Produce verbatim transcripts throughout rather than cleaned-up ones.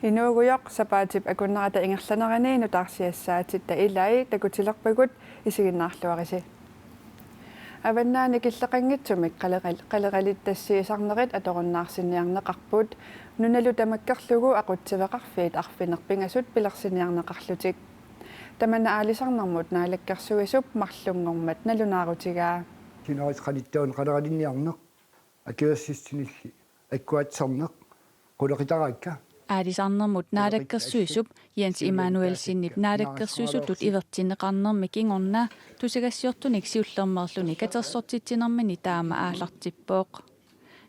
Inuugujoq sapaatip akunnerata ingerlanerani nutaarsiassaatitta ilai takutilerpagut, isiginnaarluarisi. Avannaani killeqanngitsumik qaleral-, qaleralittassiisarnerit atorunnaarsinniarneqarput, nunalu tamakkerlugu aqutsiveqarfiit arfineq-pingasut pilersiniarneqarlutik. Tamanna aalisarnermut naalakkersuisup marlunngormat nalunaarutigaa. Sinerissap qanittuani qaleralinniarneq, akuersissutinilli akkuatsarneq, qulequtaraakka. Aalisarnermut naalakkersuisup Jens Immanuelsenip naalakkersuisutut ivertinneqarnermi kingorna tusagassiortunik siullermeerluni katersortitsinermini taama aallartippoq.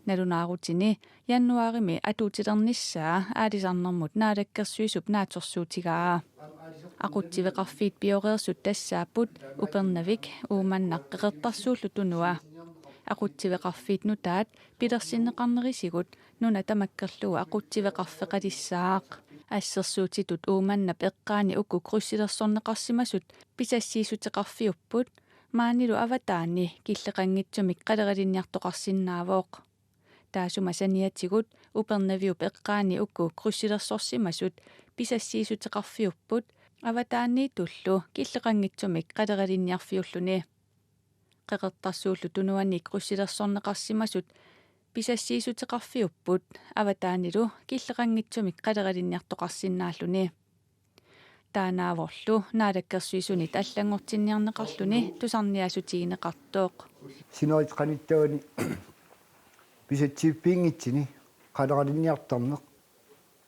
Nalunaarutini januaarimi atuutilernissaa aalisarnermut naalakkersuisup naatsorsuutigaa. Aqutsiveqarfiit pioreersut tassaapput Upernavik, Uummannaq, Qeqertarsuullu Tunua. Aqutsiveqarfiit nutaat pilersinneqarnerisigut nuna tamakkerlugu aqutsiveqarfeqalissaaq. Assersuutitut Uummannap eqqaani uku kryssilersorneqarsimasut pisassiissuteqarfiupput, maanilu avataani killeqanngitsumik qaleralinniartoqarsinnaavoq. Taassuma saniatigut Upernaviup eqqaani uku kryssilersorsimasut pisassiissuteqarfiupput, avataaniittullu killeqanngitsumik qaleralinniarfiulluni. Qeqertarsuullu Tunuani kryssilersorneqarsimasut pisassiissuteqarfiupput, avataanilu killeqanngitsumik qaleralinniartoqarsinnaalluni. Taannaavorlu naalakkersuisunit allanngortinniarneqarluni tusarniaassutigineqartoq. Sinerissap qanittuani pisassiiffiginngitsuni qaleralinniartarneq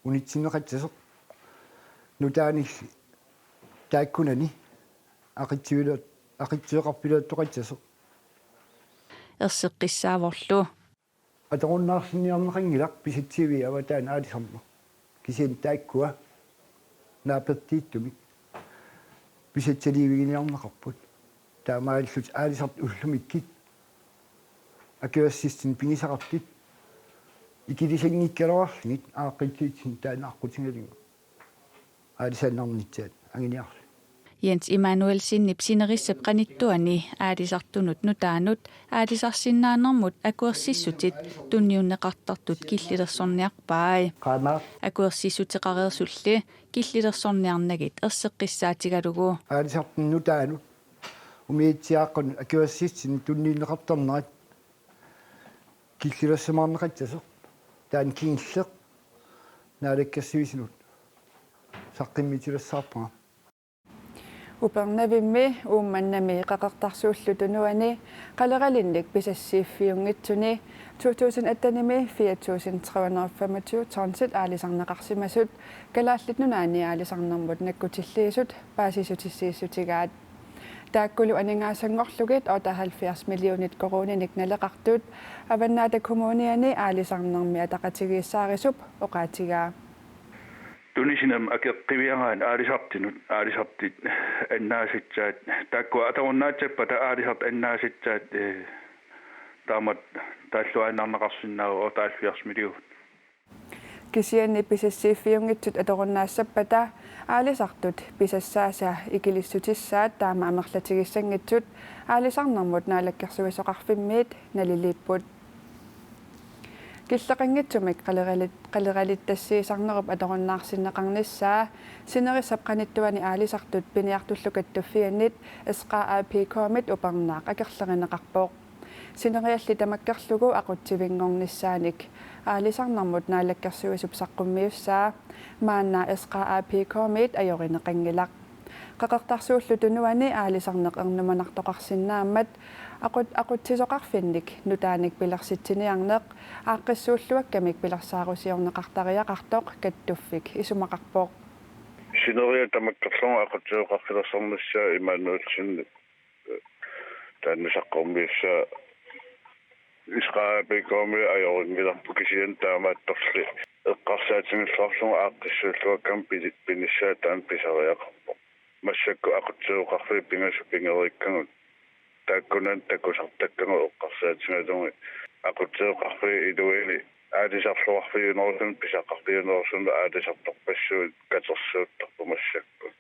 unitsinneqassasoq, nutaanilli taakkunani aqutsivilu-, aqutsiveqarfilertoqassasoq. Erseqqissaavorlu. Atorunnaarsinniarneqanngilaq pisassiiviit avataani aalisarneq. Kisianni taakkua naapertuuttumik pisassaliiviginiarneqarput. Taamaalillutik aalisartut ullumikkut akuersissutit pigisaqartut ikilisanngikkaluarlugit aaqqissuussineq taanna aqqutigalugu aalisarnarnissaat anguniarluni. Jens Immanuelsenip sinerissap qanittuani aalisartunut nutaanut aalisarsinnaanermut akuersissutit tunniunneqartartut killilersorniarpai. Qaamaaq. Akuersissuteqareersulli killilersorniarnagit erseqqissaatigalugu. Aalisartunut nutaanut umiatsiaaqqanut akuersissutit tunniunneqartarnerat killilersimaarneqassasoq taanna kingulleq naalakkersuisunut saqqummitilersaarpara. Upernavimmi, Uummannami Qeqertarsuullu Tunuani qaleralinnik pisassiiffiunngitsuni to tusind attenimi fire tusind tre hundrede og femogtyve tonsit aalisarneqarsimasut Kalaallit Nunaanni aalisarnermut nakkutilliisut paasissutissiissutigaat. Taakkulu aningaasanngorlugit otteoghalvfjerds millionit koruuninik naleqartut Avannaata Kommuniani Aalisarnermi Ataqatigiissaarisup oqaatigaa. Tunisinam akeqqiviaraat aalisartunut, aalisartut annaasassaat, taakkua atorunnaatsappata aalisartut annaasassaat, eh, taamatut taalluinnarneqarsinnaavoq otteoghalvfjerds millionit. Kisianni pisassiiffiunngitsut atorunnaassappata aalisartut pisassaasa ikilissutissaat taama amerlatigissanngitsut Aalisarnermut Naalakkersuisoqarfimmiit naliliipput. Killeqanngitsumik qaleralit-, qaleralittassiisarnerup atorunnaarsinneqarnissaa sinerissap qanittuani aalisartut piniartullu kattuffiannit S Q A P K-mit upernaaq akerlerineqarpoq. Sinerialli tamakkerlugu aqutsivinngornissaanik Aalisarnermut Naalakkersuisup saqqummiussaa maanna S Q A P K-mit ajorineqanngilaq. Qeqertarsuullu Tunuani aalisarneq ernumanartoqarsinnaammat aqut-, aqutsisoqarfinnik nutaanik pilersitsiniarneq aaqqissuulluakkamik pilersaarusiorneqartariaqartoq kattuffik isumaqarpoq. Sineriak tamakkerlugu aqutsisoqarfilersornissaa Immanuelsenip taanna saqqummiussaa S Q A P K-mi ajorinngilaq, kisianni taamaattorli eqqarsaatigilluarlugu aaqqissuulluakkamik pili-, pinissaa taanna pisariaqarpoq. Massakkut aqutsisoqarfiit pingasut pigeriikkagut taakkunani takusartakkagut eqqarsaatigalugit aqutsisoqarfiit iluini aalisarluarfiunerusunut pisaqarfiunerusunut aalisartorpassuit katersuuttarput massakkut.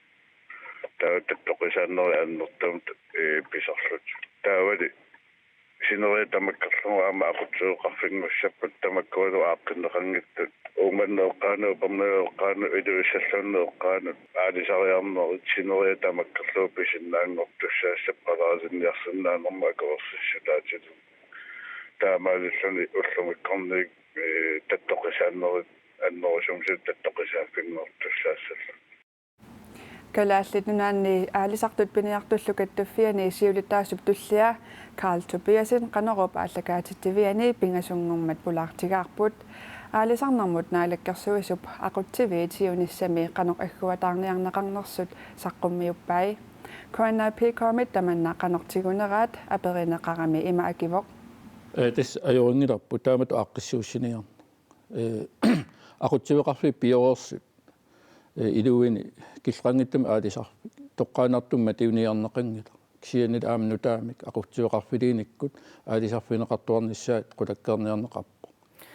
Taava tattoqisaannerit annertuumik, ee, pisarlutik. Taavali Sineriak tamakkerlugu aamma aqutsiveqarfinngussappat tamakkualu aaqqinneqanngitsut. Uummannut eqqaanut, Upernavimmi eqqaanut, Ilulissarluunniit eqqaanut aalisariarnerit sineriak tamakkerlugu pisinnaanngortussaassapput qaleralinniarsinnaanermut akuersissutaatigut. Taamaalilluni ullumikkornit, ee, tattoqqisaannerit annerusumik tattoqqisaaffinngortussaassallutik. Kalaallit Nunaanni Aalisartut Piniartullu Kattuffianni siulittaasup tullia Karl Tobiassen Qanoruup aallakaatitsiviani pingasunngormat pulaartigaarput. Aalisarnermut naalakkersuisup aqutsiviit siunissami qanoq agguataarniarneqarnersut saqqummiuppai. K N A P K-mit tamanna qanoq tiguneraat aperineqarami ima akivoq: Ee, tassa ajorinngilarput taamatut aaqqissuussiniarneq. Ee, aqutsiveqarfiit pioreersut, ee, iluini killeqanngitsumik aalisarfik toqqaannartumik matuiniarneqanngilaq. Kisianni aamma nutaamik aqutsiveqarfiliinikkut aalisarfigineqartuarnissaat qulakkeerniarneqarpoq.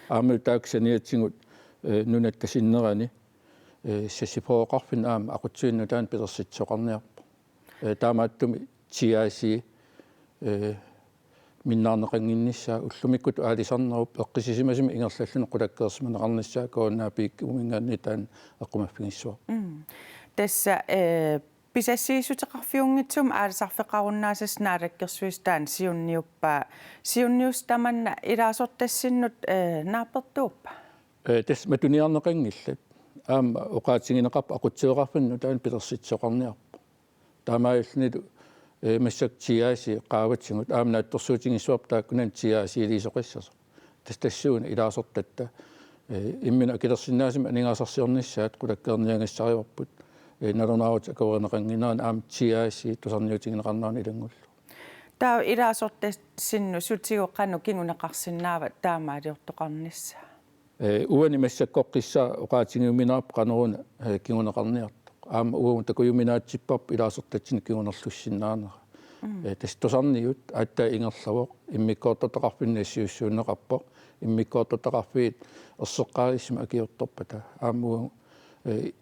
Aamma taakku saniatigut, ee, nunatta sinnerani, ee, seksogfyrreqarfinni aamma aqutsiviit nutaanik pilersitsisoqarniarpoq. Ee, taamaattumik T R C, ee, minnaarneqannginnissaa ullumikkut aalisarnerup eqqissisimasumik ingerlalluni qulakkeersimaneqarnissaa K N A P K-minngaanniit taanna eqqumaffigissavarput. Mm. Tassa, ee, pisassiissuteqarfiunngitsumik aalisarfeqarunnaasasi Naalakkersuisut taanna siunniuppaa. Siunniussat tamanna ilaasortassinnut, ee, naapertuuppa? Ee, tassa matuniarneqanngillat. Aamma oqaatigineqarpoq aqutsiveqarfinni nutaanik pilersitsisoqarniarpoq. Taamaalillunilu, ee, massakkut T R C qaavatigut aamma naatsorsuutigissavarput taakkunani T R C-liisoqassasoq. Tassa tassuuna ilaasortatta, ee, imminut akilersinnaasumik aningaasarsiornissaat qulakkeerniagassarivarput, ee, nalunaarutit akuerineqannginneranni aamma T R C tusarniutigineqarnerani ilanngullugu. Taava ilaasortassinnut sutigut qanoq kinguneqarsinnaavat taamaaliortoqarnissaa? Ee, uani massakkorpiaq oqaatigiuminarpoq qanoruna, ee, kinguneqarniartoq. Aamma uagut takujuminaatsipparput ilaasortatsinni kingunerlussinnaanera. Mm. Ee, tassa tusarniut aatsaat ingerlavoq, immikkoortortaqarfinni nassiussuunneqarpoq, immikkoortortaqarfiit erseqqaarissamik akiortorpata. Aamma uagut, ee,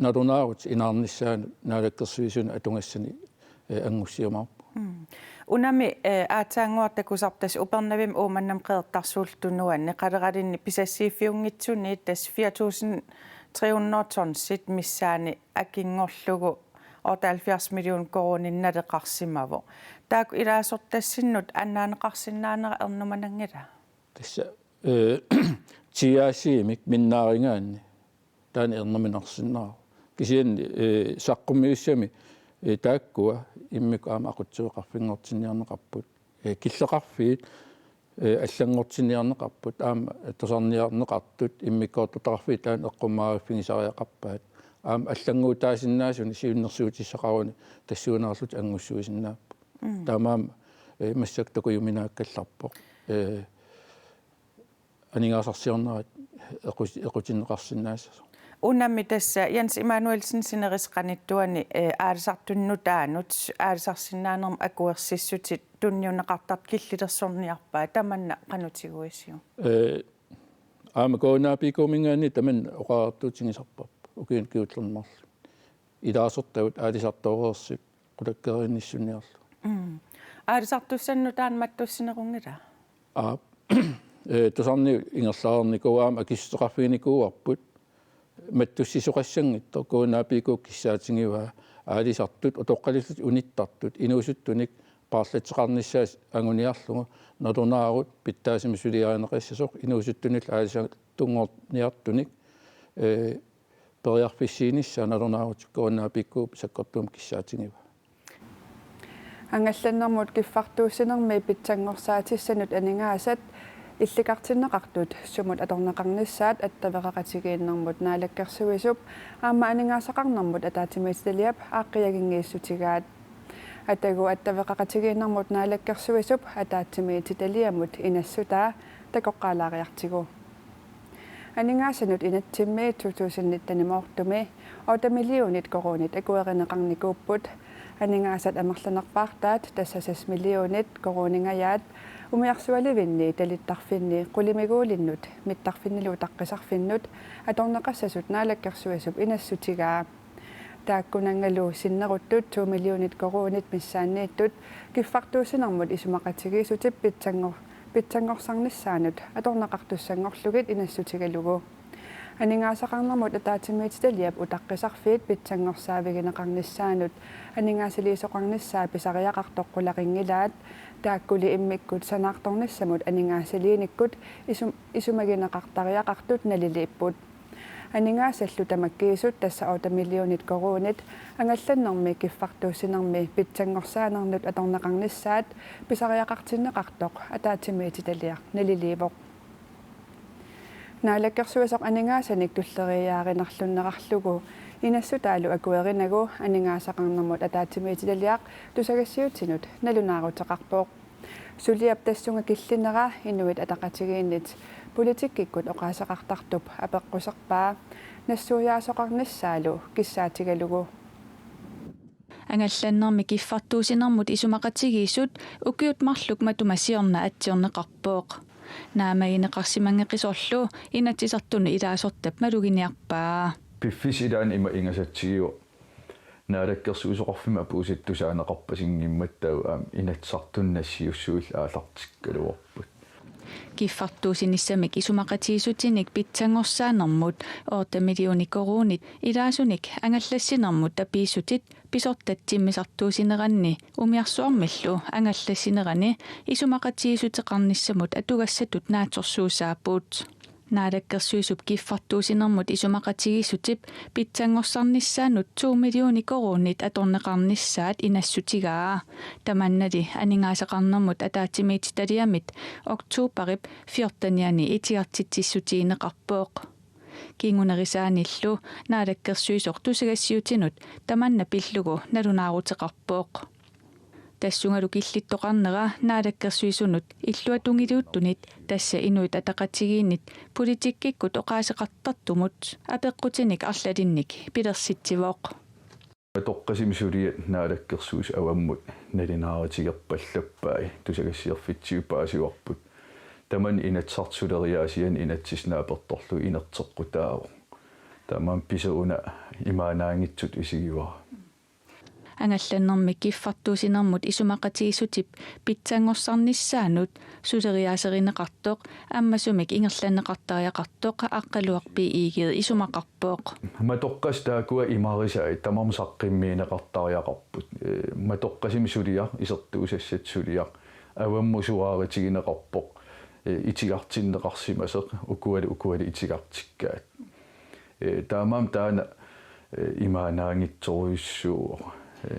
nalunaarutit inaarnissaannut naalakkersuisunut atugassani, ee, anngussiumaarpugut. Mm. Unami, ee, aatsaannguaq takusarput tassa Upernavimmi Uummannamut Qeqertarsuullu Tunuani qaleralinni pisassiiffiunngitsuniit tassa fire tusind tre hundrede tonsit missaani akinngorlugu otteoghalvfjerds million koruuninik naleqarsimavoq. Taakku ilaasortassinnut annaaneqarsinnaanera ernumananngilaq? Tassa, ee, T R C-mik minnaarigaanni taanna ernuminarsinnaavoq. Kisianni, ee, saqqummiussami, ee, taakkua immikkut aamma aqutsiveqarfinngortinniarneqarput. Ee, killeqarfiit, ee, allanngortinniarneqarput, aamma tusarniarneqartut immikkoortortaqarfiit taanna eqqummaariffigisariaqarpaat. Aamma allannguutaasinnaasunik siunnersuutissaqaruni tassuunaarlutik anngussuisinnaapput. Mm. Taamaammat, ee, massakkut takujuminaakkallarpoq. Ee, aningaasarsiornerat equ-, equtinneqarsinnaassasoq. Unami tassa Jens Immanuelsen sinerissap qanittuani, ee, aalisartunut nutaanut aalisarsinnaanermut akuersissutit tunniunneqartartut killilersorniarpaat, tamanna qanoq tiguisiuk? Ee, aamma K N A P K-minngaanniit tamanna oqariartuutigisarparput ukiuni kingullerni marlunni. Ilaasortagut aalisartooreersut qulakkeerinnissunniarlugit. Mm. Aalisartussanut taanna mattussinerunngilaq? Aap. Ee, tusarniut ingerlareernikuuaat aamma akissuteqarfiginikuuarput. Mattussisoqassanngitsoq K N A P K kissaatigivaa aalisartut utoqqalillutik unittartut inuusuttunik paarlatseqarnissaat anguniarlugu nalunaarut pitsaasumik suliarineqassasoq inuusuttunillu aalisartunngorniartunik, ee, periarfissiinissaa nalunaarutit K N A P K-p sakkortuumik kissaatigivaa. Angallannermut kiffartuussinermi pitsanngorsaatissanut aningaasat illikartinneqartut sumut atorneqarnissaat attaveqaqatigiinnermut naalakkersuisup aamma aningaasaqarnermut ataatsimiititaliap aaqqiaginngiissutigaat. Atagu attaveqaqatigiinnermut naalakkersuisup ataatsimiititaliamut inassutaa takoqqaalaariartigu. Aningaasanut inatsimmi to tusind nitten-imoortumi otte millionit koruunit akuerineqarnikuupput. Aningaasat amerlanerpaartaat, tassa seks millionit koruuningajaat, umiarsualivinni talittarfinni qulimiguulinnut mittarfinnilu utaqqisarfinnut atorneqassasut naalakkersuisup inassutigaa. Taakkunanngalu sinneruttut to millionit koruunit missaanniittut kiffartuussinermut isumaqatigiissutip pitsanngor-, pitsanngorsarnissaanut atorneqartussanngorlugit inassutigalugu. Aningaasaqarnermut ataatsimiititaliap utaqqisarfiit pitsanngorsaavigineqarnissaanut aningaasaliisoqarnissaa pisariaqartoq qularinngilaat, taakkuli immikkut sanaartornissamut aningaasaliinikkut isum-, isumagineqartariaqartut naliliipput. Aningaasallu tamakkiisut, tassa otte millionit koruunit, angallannermi kiffartuussinermi pitsanngorsaanermut atorneqarnissaat pisariaqartinneqartoq ataatsimiititaliaq naliliivoq. Naalakkersuisoq aningaasanik tulleriiaarinerlunnerarlugu inassutaalu akuerinagu aningaasaqarnermut ataatsimiititaliaq tusagassiuutinut nalunaaruteqarpoq. Suliap tassunga killinera Inuit Ataqatigiinnit politikkikkut oqaaseqartartup apeqquserpaa nassuiaasoqarnissaalu kissaatigalugu. Angallannermi kiffartuussinermut isumaqatigiissut ukiut marluk matuma siorna atsiorneqarpoq. Naammagineqarsimanngeqisorlu Inatsisartuni ilaasortap maluginiarpaa. Piffissap ilaani ima ingasatsigivoq Naalakkersuisoqarfimmi apuusittusaaneqarpasinngimmat taava aamma Inatsisartuni nassiussuillu aallartikkaluarput. Kiffartuussinissamik isumaqatigiissutinik pitsanngorsaanermut otte millionit koruunit ilaasunik angallassinermut tapiissutit pisortat timmisartuussineranni umiarsuarmillu angallassinerani isumaqatigiissuteqarnissamut atugassatut naatsorsuussaapput. Naalakkersuisup kiffartuussinermut isumaqatigiissutip pitsanngorsarnissaanut to millionit koruunit atorneqarnissaat inassutigaa. Tamannali aningaasaqarnermut ataatsimiititaliamit oktobarip fjortenianni itigartitsissutigineqarpoq. Kingunerisaanillu Naalakkersuisoq tusagassiuutinut tamanna pillugu nalunaaruteqarpoq. Tassungalu killittoqarnera Naalakkersuisunut illuatungiliuttunit, tassa Inuit Ataqatigiinnit politikkikkut oqaaseqartartumut, apeqqutinik arlalinnik pilersitsivoq. Matoqqasimi suliat Naalakkersuisut avammut nalunaarutigerpallappai, tusagassiorfitsigut paasivarput. Tamanna Inatsisartut suleriaasianni inatsisip naapertorlugu inerteqqutaavoq. Taamaammat piseq una imaannaanngitsutut isigivara. Angallannermi kiffartuussinermut isumaqatigiissutip pitsanngorsarnissaanut suleriaaserineqartoq ammasumik ingerlanneqartariaqartoq Aqqaluaq B. Egede isumaqarpoq. Matoqqasut taakkua imarisai tamarmik saqqummiunneqartariaqarput. Ee, matoqqasimi suliaq, isertuusassatut suliaq, avammut suaarutigineqarpoq, ee, itigartinneqarsimasoq, ukualu, ukualu itigartikkaat. Ee, taamaammat taanna, ee, imaannaanngitsorujussuuvoq. Ee,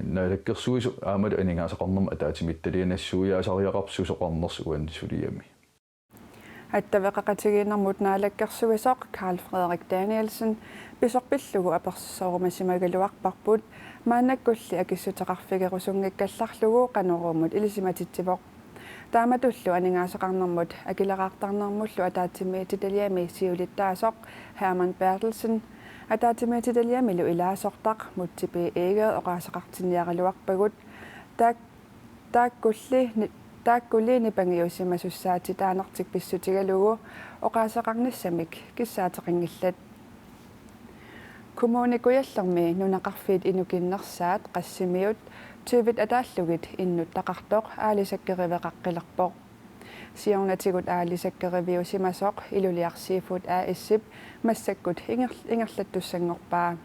Naalakkersuisut aammalu aningaasaqarnermut ataatsimiititaliaq nassuiaasariaqarput susoqarnersoq uani suliami. Attaveqaqatigiinnermut naalakkersuisoq Karl Frederik Danielsen pisoq pillugu apersorumasimagaluarparput, maannakkulli akissuteqarfigerusunngikkallarlugu Qanoruumut ilisimatitsivoq. Taamatullu aningaasaqarnermut akileraartarnermullu ataatsimiititaliami siulittaasoq Hermann Berthelsen, ataatsimiititaliamilu ilaasortaq Múte B. Egede oqaaseqartinniaraluarpagut. Taak-, taakkulli ni-, taakkuli nipangiussimasussaatitaanertik pissutigalugu oqaaseqarnissamik kissaateqanngillat. Kommune Kujallermi nunaqarfiit inukinnersaat Qassimiut tyvit ataallugit innuttaqartoq aalisakkeriveqaqqilerpoq. Siornatigut aalisakkeriviusimasoq Iluliaq Seafood A/S-ip massakkut inger-, ingerlattussanngorpaa.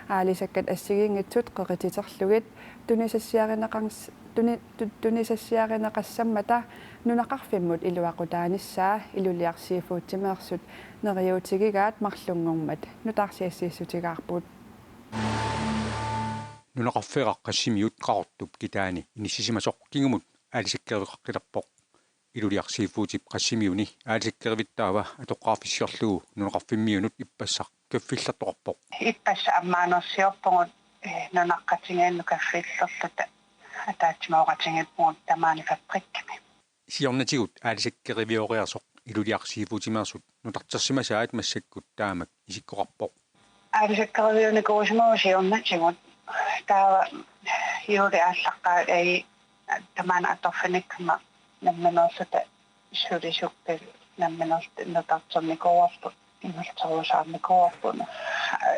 Aalisakkat assigiinngitsut qerititerlugit tunisassiarineqars-, tuni-, tu-, tunisassiarineqassammata nunaqarfimmut iluaqutaanissaa Iluliaq Seafoodimeersut neriuutigigaat marlunngormat nutaarsiassiissutigaarput. Nunaqarfeeraq Qassimiut Qaqortup kitaani inissisimasoq kingumut aalisakkeriveqaqqilerpoq. Iluliaq Seafoodip Qassimiuni aalisakkerivittaava atoqqaarfissiorlugu nunaqarfimmiunut ippassaq kaffillertoqarpoq. Ippassaq ammaanersiorpugut, ee, nunaqqatigiinnut kaffillerluta ataatsimooqatigiippugut tamaani fabrikkimi. Siornatigut aalisakkerivioriarsoq Iluliaq Seafoodimeersut nutartersimasaat massakkut taamak isikkoqarpoq. Aalisakkeriviunikuusimavugut siornatigut. Taava juulip aallaqqaavi tamaani atorfinikkama nammineerluta sulisukkut nammineerluta nutarternikuuarput, imerterusaarnikuuarput.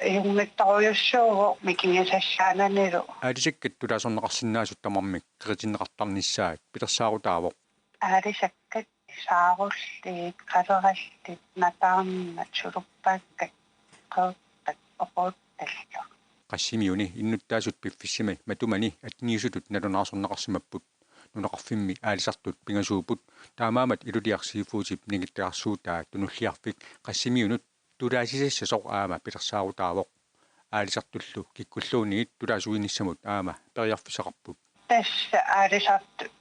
Ajunngitsorujussuuvoq mikigisassaananilu. Aalisakkat tulaasorneqarsinnaasut tamarmik qeritinneqartarnissaat pilersaarutaavoq. Aalisakkat saarulliit, qalerallit, nataarnat, suluppaakkat, qeerpat, oquuttallu. Qassimiuni innuttaasut piffissami matumani attengiusutut nalunaasorneqarsimapput. Nunaqarfimmi aalisartut pingasuupput, taamaammat Iluliaq Seafoodip ningittagarsuutaa Tunulliarfik Qassimiunut tulaasisassasoq aamma pilersaarutaavoq. Aalisartullu kikkulluunniit tulaasuinissamut aamma periarfissaqarput. Tassa aalisartut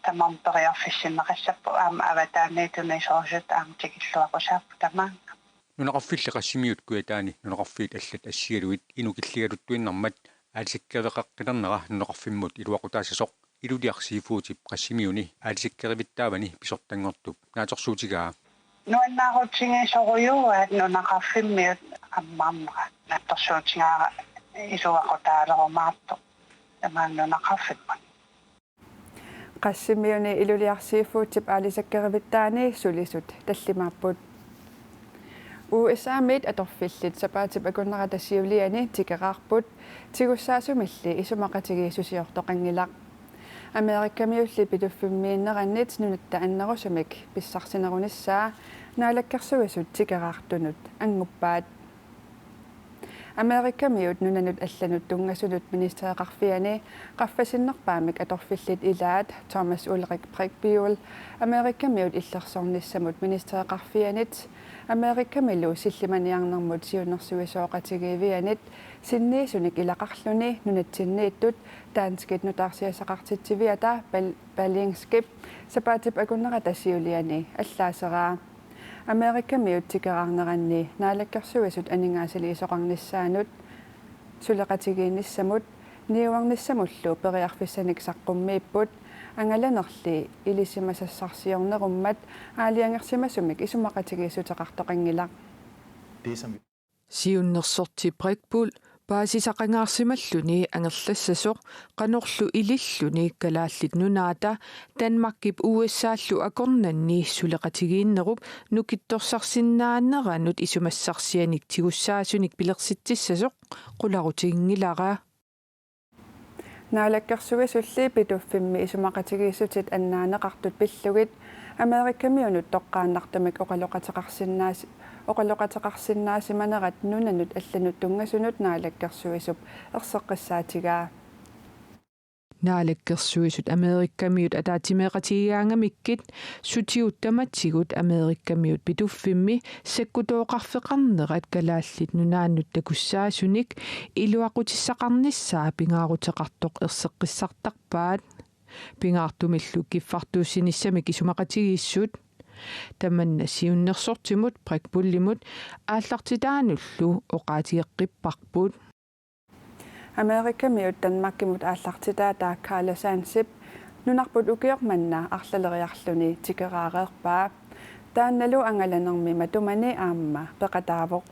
tamarmik periarfissinneqassapput aamma avataaniit tunisoorusut aamma tikilluaqqusaapput tamaanga. Nunaqarfilli Qassimiut Kujataani nunaqarfiit allat assigalugit inuk killigaluttuinnarmat aalisakkeeqaqqilernerat nunaqarfimmut iluaqutaassasoq Iluliaq Seafoodip Qassimiuni aalisakkeerivittaavani pisortanngortup naatsorsuutigaa. Nuannaarutigisorujuuaat nunaqarfimmiut ammarnerat, naatsorsuutigaara iluaqutaalerumaartoq tamaanga nunaqarfimmut. Qassimiuni Iluliaq Seafoodip aalisakkeerivittaani sulisut tallimaapput. U S A-miit atorfillit sapaatip akunnerata siuliani tikeraarput, tigussaasumilli isumaqatigiissusiortoqanngilaq. Amerikamiulli Pituffimmiinnerannit nunatta annerusumik pissarsinerunissaa Naalakkersuisut tikeraartunut annguppaat. Amerikamiut nunanut allanut tunngasunut ministereqarfiani qaffasinnerpaamik atorfillit ilaat Thomas Ulrich Brinkhbuhl Amerikamiut illersornissamut ministereqarfianit Amerikamilu sillimaniarnermut siunnersuisooqatigiivianit sinniisunik ilaqarluni nunatsinniittut danskit nutaarsiassaqartitsiviata Bal-, Berlingskep sapaatip akunnerata siuliani allaaseraa. Amerikamiut tikeraarneranni Naalakkersuisut aningaasaliisoqarnissaannut suleqatigiinnissamut niuernissamullu periarfissanik saqqummiipput, angalanerli ilisimasassarsiornerummat aalajangersimasumik isumaqatigiissuteqartoqanngilaq. Siunnersorti Brinkhbuhl paasisaqangaarsimalluni angerlassasoq qanorlu ililluni Kalaallit Nunaata Danmarkip U S A-llu akornanni suleqatigiinnerup nukittorsarsinnaaneranut isumassarsianik tigussaasunik pilersitsissasoq qularutiginngilara. Naalakkersuisulli Pituffimmi isumaqatigiissutit annaaneqartut pillugit Amerikamiunut toqqaannartumik oqaloqateqarsinnaasi-, oqaloqateqarsinnaasimanerat nunanut allanut tunngasunut Naalakkersuisup erseqqissaatigaa. Naalakkersuisut Amerikamiut ataatsimeeqatigigaangamikkit sutigut tamatigut Amerikamiut Pituffimmi sakkutooqarfeqarnerat Kalaallit Nunaannut takussaasunik iluaqutissaqarnissaa pingaaruteqartoq erseqqissartarpaat. Pingaartumillu kiffartuussinissamik isumaqatigiissut. Tamanna siunnersortimut Brinkhbuhlimut aallartitaanullu oqaatigeqqipparput. Amerikamiut Danmarkimut aallartitaataa Carla Sansip nunarput ukioq manna arlaleriarluni tikeraareerpaa. Taannalu angalanermi matumani aamma peqataavoq.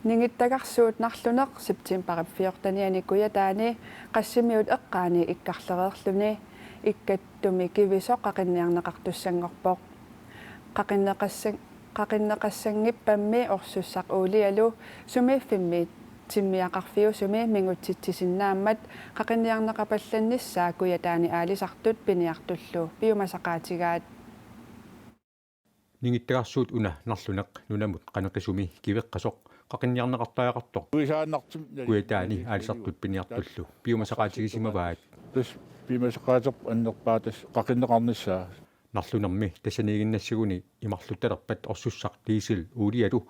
Ningittagarsuut Narluneq septembarip fjortenianni Kujataani Qassimiut eqqaani ikkarlereerluni ikkattumi kivisoq qaqinniarneqartussanngorpoq. Qaqinneqassan-, qaqinneqassanngippammi orsussaq uulialu sumiiffimmi timmiaqarfiusumi mingutsitsisinnaammat qaqinniarneqapallannissaa Kujataani aalisartut piniartullu piumasaqaatigaat. Ningittagarsuut una Narluneq nunamut qaneqisumi kiveqqasoq qaqinniarneqartariaqartoq Kuisaannartum nali-, Kujataani aalisartut piniartullu piumasaqaatigisimavaat. Tassa piumasaqaaterput annerpaaq tassa qaqinneqarnissaa. Narlunermi tassaniiginnassaguni imarluttalerpat orsussaq diesel uulialu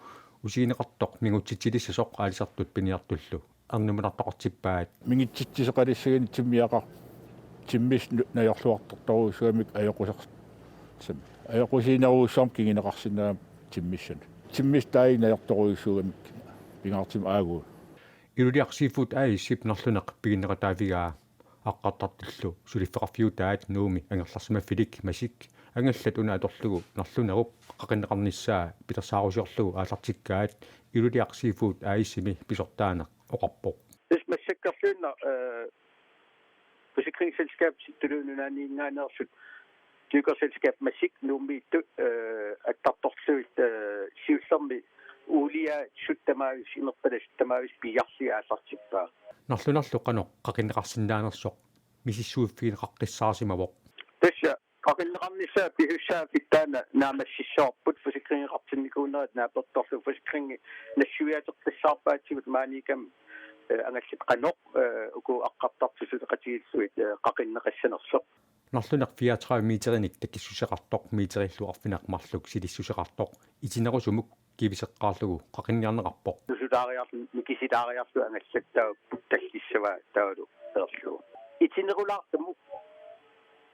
usigineqartoq mingutsitsilissasoq aalisartut piniartullu ernumanartoqartippaat. Mingutsitsisoqalissaguni timmiaqar-, timmissat nu-, najorluartortorujussuugamik ajoquser-, sam-, ajoqusiinerujussuarmik kinguneqarsinnaammat timmissanut. Timmissat taakku najortorujussuugamik pingaartumik aajuku. Iluliaq Seafood A/S-ip Narluneq piginneqataavigaa. Aqqartartullu suliffeqarfiutaat Nuummi angerlarsimaffilik Masik angallat una atorlugu Narlunerup qaqinneqarnissaa pilersaarusiorlugu aallartikkaat Iluliaq Seafood A/S-imi pisortaaneq oqarpoq. Tassa massakkorluinnaq, eh, forsikringsselskab Tuluit Nunaanninngaanneersut, dykkerselskab Masik Nuummiittut, eh, attartorlugit, eh, siullermi Uuliaasut tamaavisa, imerpalasut tamaavisa piiarlugit aallartippaa. Narlunarlu qanoq qaqinneqarsinnaanersoq misissuiffigineqaqqissaarsimavoq. Tassa qaqinneqarnissaa pisussaaffik taanna naammassissavarput, forsikringeqartinnikuunerat naapertorlugu, forsikringi nassuiaateqqissaarpaatigut maaniikkami, eh, angallat qanoq, eh, uku aqqartartut suleqatigiillugit, eh, qaqinneqassanersoq. Narluneq fireogtredive meterinik takissuseqartoq, meterillu arfineq-marluk silissuseqartoq, itinerusumik kiviseqqaarlugu qaqinniarneqarpoq. Nusulaariarlu, nikisilaariarlu angallattaaq puttallissavaa taavalu peerlugu. Itinerulaartumik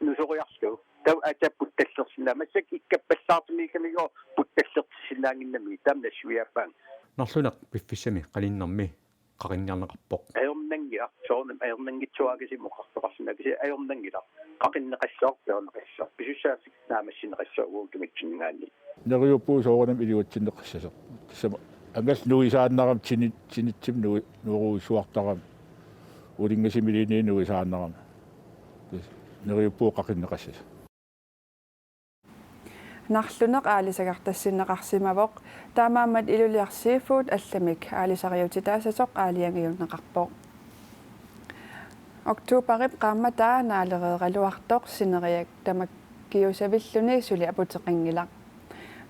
nusoriarlugu. Taava aatsaat puttallersinnaa. Massakkut ikkappallaartumiikkamigooq puttallertissinnaannginnami. Tamanna nassuiaappaanga. Narluneq piffissami qaninnermi qaqinniarneqarpoq. Ajornanngilaq, soorunami ajornanngitsuarakasimmut oqartoqarsinnaavara, kisianni ajornanngilaq. Qaqinneqassaaq, peerneqassaaq. Pisussaaffik naammassineqassaaq uagut tunitsinninngaanniit. Neriuppugut soorunami iluatsinneqassasoq. Tassami angallat nuisaannarami tini-, tinitsimik nui-, nuerujussuartarami. Ulinngasimiluunniit nuisaannarami. Tassa neriuppugut qaqinneqassasoq. Narluneq aalisagartassinneqarsimavoq, taamaammat Ilulissat Seafood allamik aalisariutitaassasoq aalajangiunneqarpoq. Oktoberip qaammataa naalereeraluartoq sineriak tamakkiusavilluni suli aputeqanngilaq.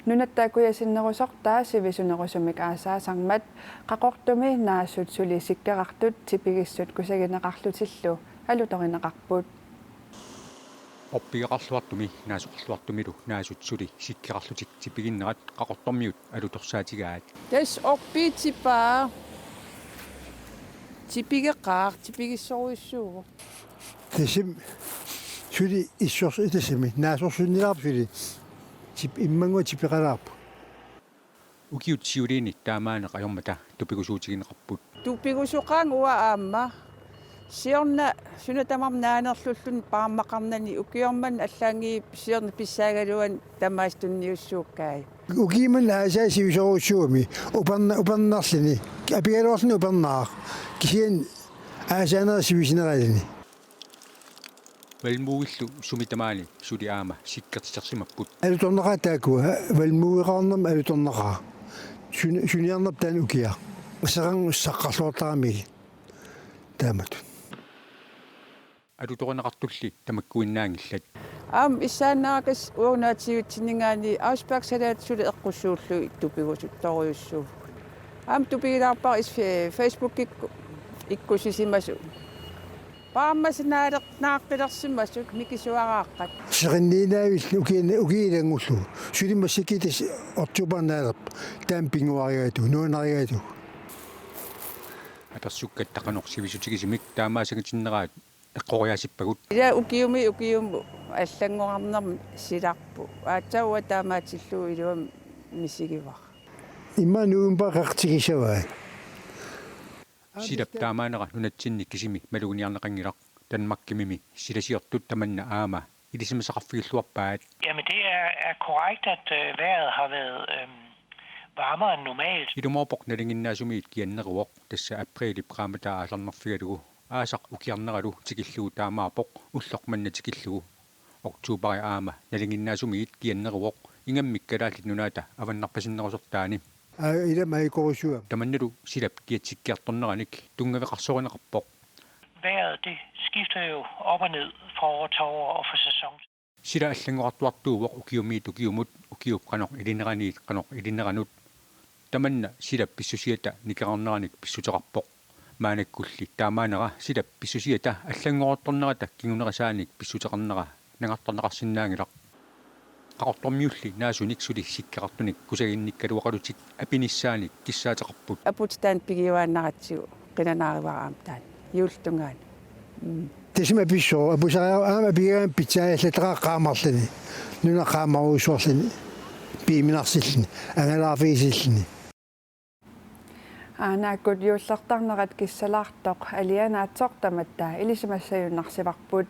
Nunatta kujasinnerusortaa sivisunerusumik aasaasarmat Qaqortumi naasut suli sikkerartut tipigissut kusagineqarlutillu alutorineqarput. Orpigeqarluartumi naasoqarluartumilu naasut suli sikkerarlutik tipiginnerat Qaqortormiut alutorsaatigaat. Tassa orpiit tipaa. Tipigeqaaq, tipigissorujussuuvoq. Tassami suli issors-, tassami naasorsunnilaarpoq suli. Tip-, immannguaq tipeqalaarpoq. Ukiut siuliini taamaaneq ajormata tupigusuutigineqarput. Tupigusoqaanga uanga aamma. Siorna suna tamarmi naanerlulluni paammaqarnani ukioq manna allaanngilaq siorna pissaagaluarluni tamaasa tunniussuukkai. Ukiut manna aasaat sivisoorujussuugami uperna-, upernarluni. Apigaluarluni upernaaq. Kisianni aasaanera sivisuneraluni. Valmueillu sumi tamaani suli aamma sikkertitersimapput. Alutornaqaat taakkua, valmueqarnermut alutornaqaat. Sun-, suniarnerput taanna ukiaq. Seqanngussaqqarluartaramigit. Taamatut. Alutorineqartulli tamakkuinnaanngillat. Aamma issaannaakas uagut nunatsinninngaanniit iceberg salat suli eqqussuullugit tupigusuttorujussuuvoq. Aamma tupigilaarpara is-, fe-, Facebookikkut ikkussisimasut. Paammasinaaleq naaqqilersimasut mikisuaraaqqat. Seqinniinnaavik ukiin-, ukiup ilanngullugu. Suli massakkut tassa oktober naalerpoq. Taama pinnguarigaatigut, nuannarigaatigut. Apersukkatta qanoq sivisutigisumik taamaassanngitinneraat eqqoriaasippagut. Ila ukiumi, ukiumi allanngorarnermi silarput. Aatsaat uanga taamaatillugu iluamik misigivara. Immaqa november qaqtigissavai. Silap taamaanera nunatsinni kisimi maluginiarneqanngilaq. Danmarkimimi silasiortut tamanna aamma ilisimasaqarfigilluarpaat. Jamen, det er, er korrekt, at, øh, vejret har været, øhm, varmere end normalt. Ilumoorpoq nalinginnaasunit kianneruvoq, tassa apriilip qaammataa aallarnerfigalugu. Aasaq ukiarneralu tikillugu taamaappoq, ulloq manna tikillugu. Oktoberi aamma nalinginnaasunit kianneruvoq, ingammik Kalaallit Nunaata avannarpasinnerusortaani. Aa, ilami ajukorusuugami. Tamannalu silap kiatsikkiartorneranik tunngaveqarsorineqarpoq. Vejret, det skifter jo op og ned fra år til år og fra sæson. Sila allanngorartuartuuvoq ukiumiit ukiumut, ukiup qanoq ilineraniit qanoq ilineranut. Tamanna silap pissusiata nikerarneranik pissuteqarpoq. Maannakkulli taamaanera silap pissusiata allanngorartornerata kingunerisaanik pissuteqarnera nangartarneqarsinnaanngilaq. Qaqortormiulli naasunik suli sikkerartunik kusaginnikkaluaqalutik apinissaanik kissaateqarput. Aput taanna pigiuaannaratsigu qilanaarivara aamma taanna juulip tungaanut. Mm. Tassami apissuaq, apusariaqarpoq aamma apigaanni pitsaajallataqaaq qaamarluni. Nuna qaamarujussuarluni. Piiminarsilluni. Angalaarfigisilluni. Aanaakkut juullertarnerat kissalaartoq alianaatsoq tamatta ilisimassajunnarsivarput.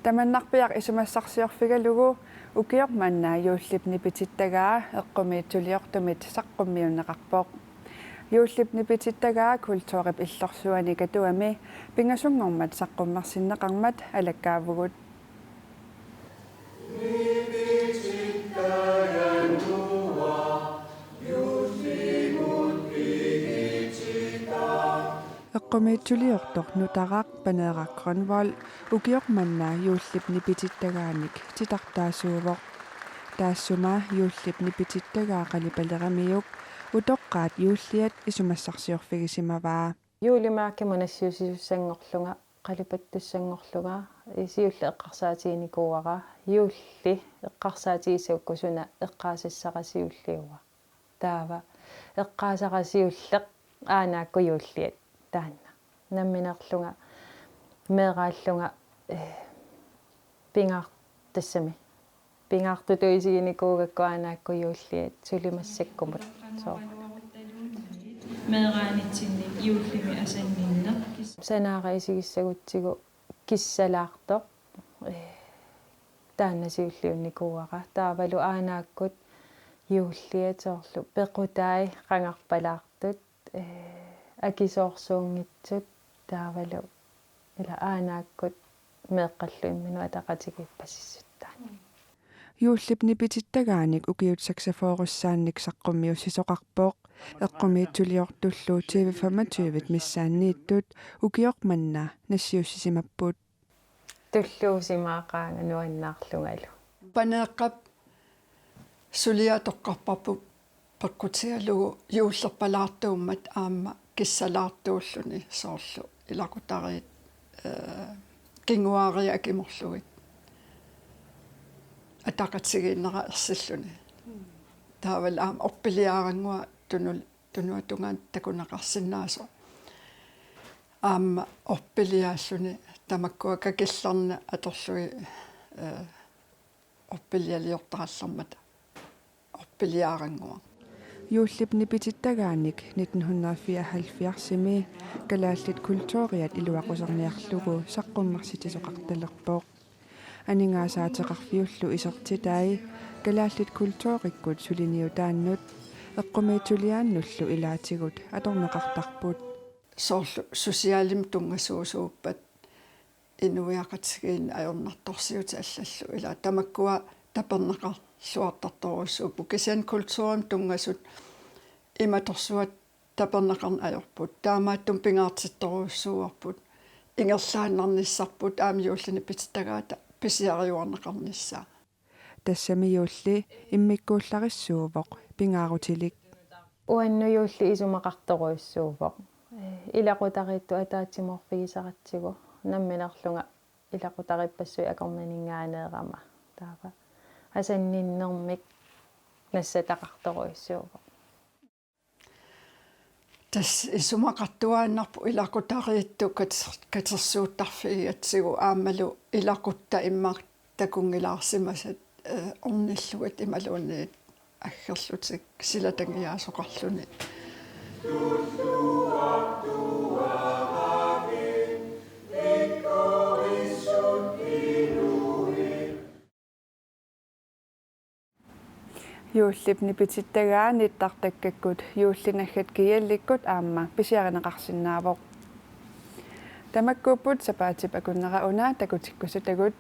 Tamannarpiaq isumassarsiorfigalugu ukioq manna juullip nipitittagaa eqqumiit suliortumit saqqummiunneqarpoq. Juullip nipitittagaa kulturip illorsuani Katuami pingasunngormat saqqummersinneqarmat alakkaavugut. Eqqumiitsuliortoq nutaraq Paneeraq Grønvold ukioq manna juullip nipitittagaanik titartaasuuvoq. Taassuma juullip nipitittagaa qalipaleramiuk utoqqaat juulliat isumassarsiorfigisimavaa. Juulimik akimut nassiussisussanngorlunga, qalipattussanngorlunga, siulleq eqqarsaatiginikuuara, juulli eqqarsaatigissagukkit suna eqqaasassara siulliuvoq. Taava eqqaasara siulleq aanaakkut juulliat taanna. Nammineerlunga meeraallunga, eh, pingaar-, tassami. Pingaartutut isiginikuugakku aanaakkut juulliat suli massakkumut soorunami. Meeraanitsinni juullimi asanninneq. Sanaara isigissagutsigu kissalaartoq, eh, taanna siulliunnikuuara. Taavalu aanaakkut juulliat soorlu pequtai qangarpalaartut, eh, akisoorsuunngitsut, taavalu ila aanaakkut meeqqallu imminut ataqatigiippasissut taanna. Juullip nipitittagaanik ukiut seksogfyrressaannik saqqummiussisoqarpoq. Eqqumiitsuliortullu T V femogtyve missaanniittut ukioq manna nassiussisimapput. Tulluusimaaqaanga nuannaarlungalu. Paneeqqap suliaq toqqarparput peqqutigalugu juullerpalaartuummat aamma kissalaartuulluni soorlu ilaqutariit, eh, kinguaariit akimorlugit ataqatigiinnera ersilluni. Taavalu aamma orpiliarannguaq tunul-, tunuata tungaanut takuneqarsinnaasoq. Aamma orpiliaalluni tamakkua kakillarneq atorlugit, eh, orpilialiortarallarmata orpiliarannguaq. Juullip nipitittagaanik nitten hundrede fireoghalvfjerdsimi kalaallit kulturiat iluaqusarniarlugu saqqummersitsisoqartalerpoq. Aningaasaateqarfiullu isertitai kalaallit kulturikkut suliniutaannut eqqumiitsuliaannullu ilaatigut atorneqartarput. Soorlu socialimik tunngasuusuuppat inuiaqatigiinni ajornartorsiutit allallu, ila tamakkua taperneqarluartartorujussuupput. Kisianni kulturimik tunngasut imatorsuaq taperneqarneq ajorput. Taamaattumik pingaartittorujussuuarput. Ingerlaannarnissarput aamma juullip nipitittagaata pisiariuarneqarnissaa. Tassami juulli immikkuullarissuuvoq pingaarutilik. Uannut juulli isumaqartorujussuuvoq. Ilaqutariittut ataatsimoorfigisaratsigu nammineerlunga ilaqutariippassuit akornanninngaanneerama. Taava asanninnermik nassataqartorujussuuvoq. Tassa isumaqartuaannarpoq ilaqutariittut kater-, katersuuttarfigigatsigu aammalu ilaquttat immaqa takunngilaarsimasat, eh, ornillugit imaluunniit aggerlutik silatangiaasoqarluni. Juullip nipitittagaa nittartakkakkut juulli naggat G L-ikkut aamma pisiarineqarsinnaavoq. Tamakkuupput sapaatip akunnera una takutikkusutagut.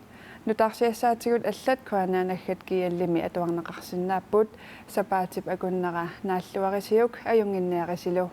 Nutaarsiassaatigut allat Grønna naggat G L-imi atuarneqarsinnaapput. Sapaatip akunnera naalluarisiuk ajunnginniarisilu.